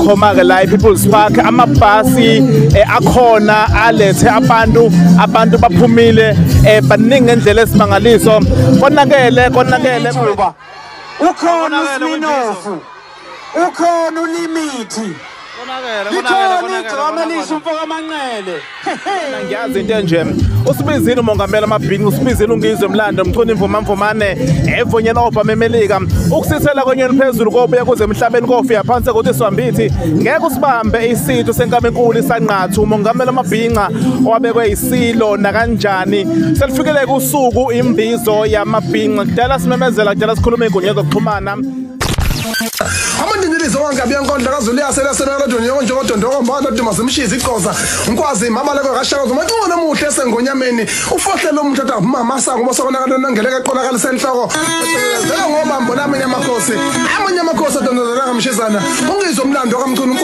Bukhoma ke la ePeople's Park amabhasi akhona alethe abantu baphumile baningi ngendlela esimangaliso. Konakele ukhona uSminofu, ukhona uLimithi, ngiyazi into enje. Usibizile umongameli amabhinci, usibizile uNgizwe Mlando Mchunu imvuma mvumane evunyelwa obama eMelika ukusithela kwenyoni phezulu kobuya kuze emhlabeni kofika phansi ukuthi siwambithi ngeke usibambe isitho senkabi enkulu isanqathu. Umongameli amabhinca owabekwe isilo nakanjani selifikele kusuku imbizo yamabhinca. Kudala simemezela, kudala sikhuluma inkundla zokuxhumana. Amandinilizo wangabi yankondla kaZulu yaselasebelodoni yonke ngoba dumasemshizi iqoza unkwazi mabaleko kashaka umuntu omuhle esengonyameni ufohlele umuntu athi mama sango bosokonakala nongeleka eqonakalisa enhloko ngoba mbona amanye amakhosi adondozela ngamshizana ungizwe umlando kaMchunu.